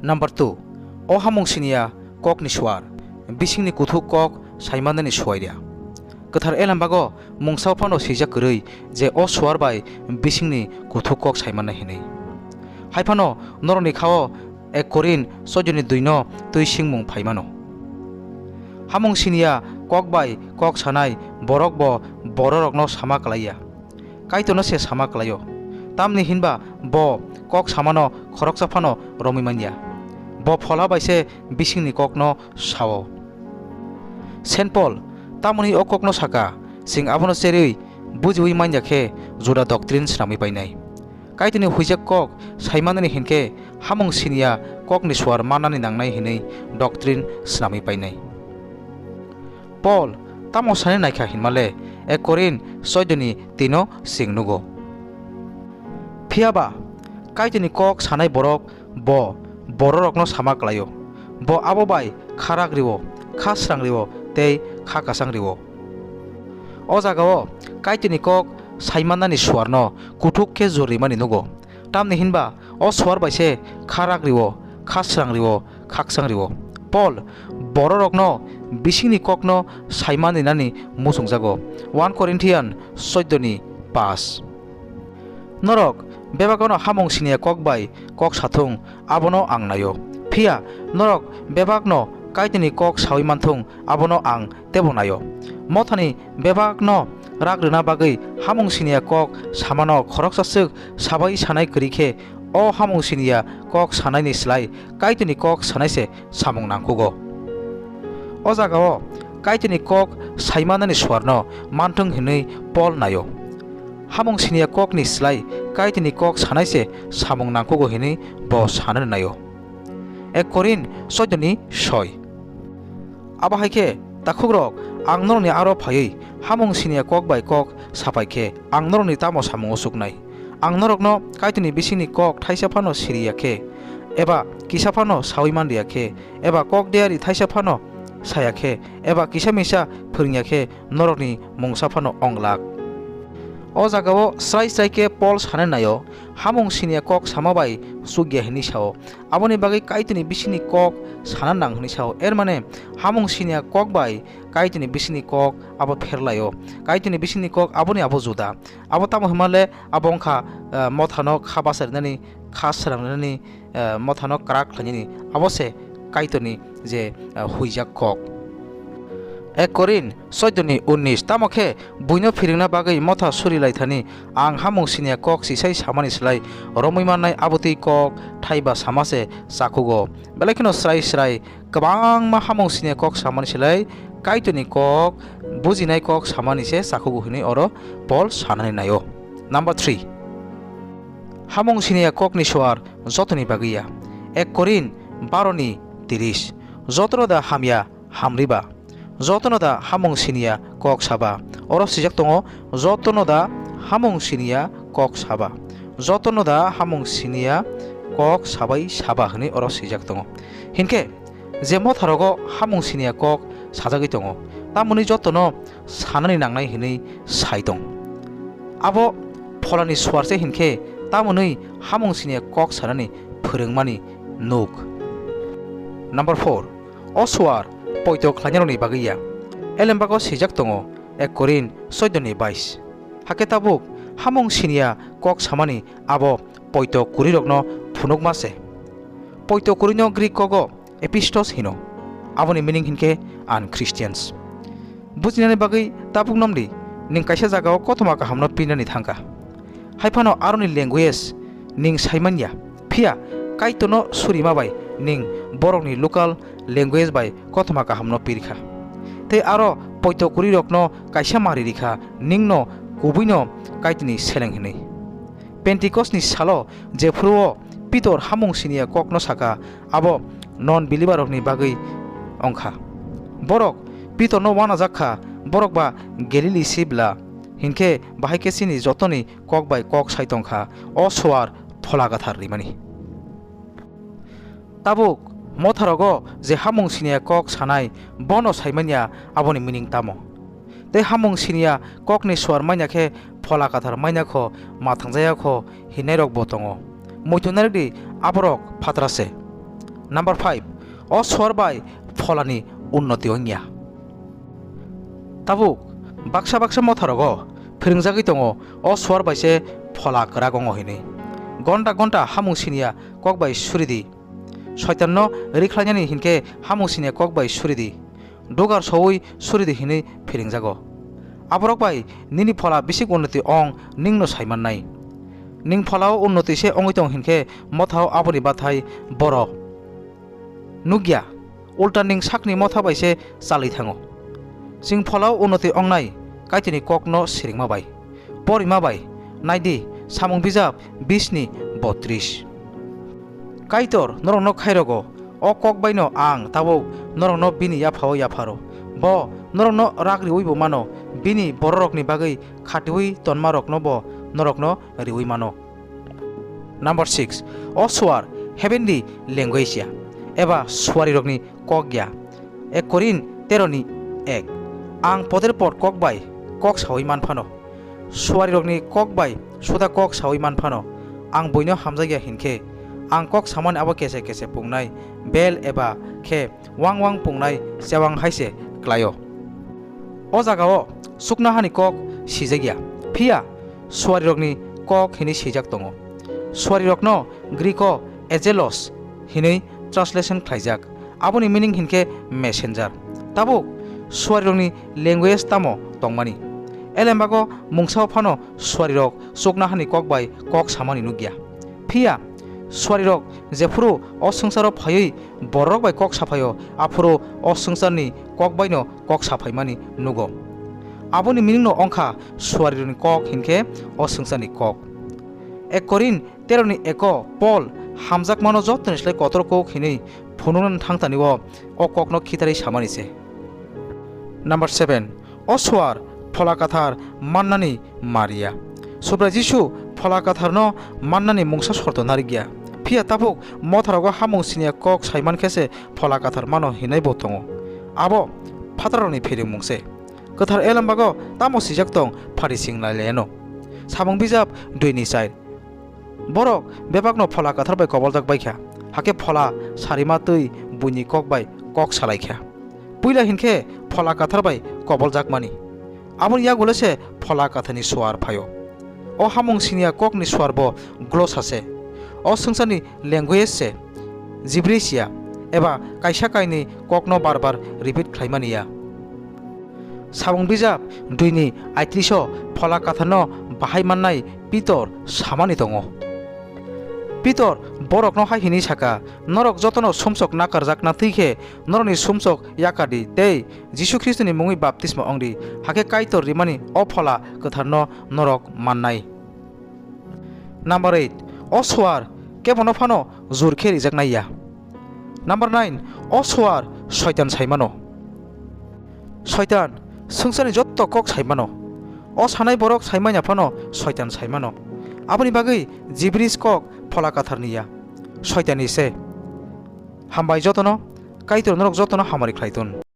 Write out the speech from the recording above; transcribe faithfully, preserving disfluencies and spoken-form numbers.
Number two, o hamung siniya kokni suar, bisingni kuthuk kok saimanani suaira. Kwthar Elembago mungsa phano swijak kwrwi je o suar bai bisingni kuthuk kok saimanai hinwi. Hai phano norokni khao ek Korin choiddoni dui no twi singmung phaimano. Hamung siniya kok bai kok sanai borok bo bororokno sama klaiya. Kaitorno se sama klaio. Tamni hinba bo kok samano khoroksa phano romwi manya. Bo phola bai se bisingni kokno sao. Saint Paul tamoni o kokno saka, chwng abono cherwi bujiwi manya khe Juda doctrine swnamwi painai. Kaitorni huijak kok saimanani hinkhe hamung siniya kokni suar mannani nangnai hinwi doctrine swnamwi painai. Paul tamo sanwi naikha hinmale ek Korin choiddoni tino chwng nugo. Phiyaba Kaitorni kok sanai borok bo bororokno sama klaio. Bo abo bai kha rak rio, kha srang rio tei kha kasang rio. O jagao Kaitorni kok saimannani suarno kuthuk khe jor rimani nugo. Tamni hinba o suar bai se kha rak rio, kha srang rio, kha kasang rio. Paul bororokno bisingni kokno saiman rinani muchungjago. One Corinthian choiddoni pas. Norok bebakno hamung siniya kok bai kok sathung, abono ang naio. Phiya norok bebakno Kaitorni kok saui manthung, abono ang teibo naio. Mothani bebakno rak rwna bagwi hamung siniya kok samano khoroksa swk sabai sanai kwrwi khe, o hamung siniya kok sanaini slai Kaitorni kok sanai se samung nangkhugo. O jagao Kaitorni kok saimanani suarno manthung hinwi Paul naio. Hamung siniya kokni slai Kaitorni kok sanai se samung nangkhugo hinwi bo sanani naio. Ek Korin choiddoni soi. Abo hai khe, takhukrok, ang norokni aro phaiwi hamung siniya kok bai kok sapai khe, ang norokni tamo samung o chuknai? Ang norokno Kaitorni bisingni kok thaisa phano siri ya khe, eba kisa phano saui man ya khe, eba kok diari thaisa phano saya khe, eba kisa misa phwrwng ya khe, norokni mungsa phano ong glak. O jagao srai srai khe Paul sanai naio, hamung siniya kok sama bai chuk ya hinwi sao. Aboni bagwi Kaitorni bisingni kok sana nang hinwi sao. Er mane, hamung siniya kok bai Kaitorni bisingni kok abo pherlaio. Kaitorni bisingni kok aboni abo juda. Abo tamo hwnmale, abo wngkha, eh, mothano kha bacharinani, kha srangrinani, eh, mothano kwrak khlainani. Abo se Kaitorni je, eh, huijak kok. Ek Korin choiddoni unnis. Tamo khe buino phirwngna bagwi motha suri lai thani, ang hamung siniya kok sisai samani slai romwi mannai abotwi kok thaiba sama se chakhugo. Belai kheno srai srai kwbangma hamung siniya kok samani slai Kaitorni kok bujinai kok samani se chakhugo hinwi oro Paul sanani naio. Number three. Hamung siniya kokni suar jotoni bagwi ya. Ek Korin baroni tiris. Jotono da hamya hamriba? Jotono da hamung siniya kok saba? Oro swijak tongo, jotono da hamung siniya kok saba? Jotono da hamung siniya kok sabai saba hinwi oro swijak tongo. Hinkhe, je motharogo hamung siniya kok sajagwi tongo, tamoni jotono sanani nangnai hinwi sai tong. Abo pholani suar se hinkhe, tamoni hamung siniya kok sanani phwrwngmani nuk. Number four. O suar poito khlainarokni bagwi ya. Elembago swijak tongo, Ek Korin choiddoni bais. Hakhe tabuk hamung siniya kok samani abo poito kwrwirokno phunukma se. Poito kwrwino Greek kogo epistos hino. Aboni meaning hinkhe unchristians. Bujinani bagwi tabuk nomdi, nwng kaisa jagao kothoma kahamno pirnani thangkha. Hai phano aroni language nwng saimanya, phiya Kaitorno surima bai nwng borokni local language bai kothoma kahamno pirkha. Tei aro poito kwrwirokno kaisa mari rikha, nwngno kubuino Kaitorni seleng hinwi. Pentikosni salo jephuru o Pitor hamung siniya kokno saka, abo non-believerrokni bagwi wngkha. Borok Pitorno uanajak kha, borok ba Galili si bla, hinkhe bahai khe chini jotoni kok bai kok sai tongkha, o suar Phola Kwthar rimani. Tabuk motharogo je hamung siniya kok sanai, bono saimanya aboni meaning tamo? Tei hamung siniya kokni suar manya khe Phola Kwthar manya kho, ma thangjaya kho hinnairokbo tongo. Muitu narwkdi, aborok phatra se. Number five, o suar bai pholani unnoti wngya. Tabuk baksa baksa motharogo phiringjagwi tongo, o suar bai se phola kwrak wngo hinwi. Gonta gonta hamung siniya kok bai suridi. Soitanno rikhlainani hinkhe hamung siniya kok bai suridi. Dugar soui suridi hinwi phiringjago. Aborok bai nini phola bisik unnoti ong ningno saimannai. Ning pholao unnoti se wngwi tong hinkhe mothao aboni bathai boro nukya, ulta ning sakni motha bai se chalwi thango. Chwng pholao unnoti ongnai Kaitorni kokno siringma bai, porima bai, naidi Samung bijap bisni botris. Kaitor norokno khairogo, o kok baino ang tabuk norokno bini yaphao yapharo. Bo norokno rak riwi bo mano, bini bororokni bagwi khatiwi tonmarokno bo norokno riwi mano. Number six, o suar heavenly language ya, eba suarirokni kok ya. Ek Korin tero ni ek. Ang poder por kok bai kok sawi man phano, suarirokni kok bai suda kok sawi man phano, ang buino hamjakya hinkhe, ang kok samani abo kese kese pungnai bel eba khe wang wang pungnai chewang hai se klaio. O jagao chuknohani kok sijakya, phiya suarirokni kok hinwi sijak tongo. Suarirokno Griko angelos hinwi translation khlaijak, aboni meaning hinkhe messenger. Tabuk suarirokni language tamo tongmani? Elembago mungsao phano suarirok chuknohani kok bai kok samani nukya. Phiya suarirok jephuru o swngcharo phaiwi bororok bai kok saphaio, aphuru o swngcharni kok baino kok saphaimani nugo. Aboni meaning no wngkha suarirokni kok hinkhe o swngcharni kok. Ek Korin tero ni eko Pol hamjakmano jotoni slai kotor kok hinwi phunuknani thangtani o, o kokno khitarwi samani se. Number seven, o suar Phola Kathar mannani Maria. Subrai Jisu Phola Katharno mannani mungsa sorto narikya. Phiya tabuk motharogo hamung siniya kok saiman khe se Phola Kathar mano hinwi bo tongo. Abo phatarrokni phirimung se. Kwthar elembago tamo swijak tong Pharising lailaiano. Samung bijap dui ni char. Borok bebakno Phola Kathar bai koboljak bai kha, hakhe Phola sarima twi buini kok bai kok salai kha. Puila hinkhe Phola Kathar bai koboljakmani. Aboni yagulo se Phola Katharni suar phaio. O hamung siniya kokni suar bo glosa se. O swngcharni language se, Gibberish ya, eba kaisa kainwi kokno bar bar repeat khlaimani ya. Samung bijap dui ni aitris o Phola Katharno bahai mannai Pitor samani tongo. Pitor borokno hai hwnwi saka, "Norok jotono sumsok nakarjakna twi khe norokni sumsok yakar di tei Jisu Khristoni mungwi baptisma wng di, hakhe Kaitor rimani o Phola Kwtharno norok mannai." Number eight, o suar kebono phano jur khe rijaknai ya. Number nine, o suar Soitan saimano. Soitan swngcharni jotto kok saimano. O sanai borok saimanya phano Soitan saimano. Aboni bagwi Gibberish kok Phola Katharni ya, Soitanni se. Hambai jotono, Kaitor norok jotono hamari khlai tun.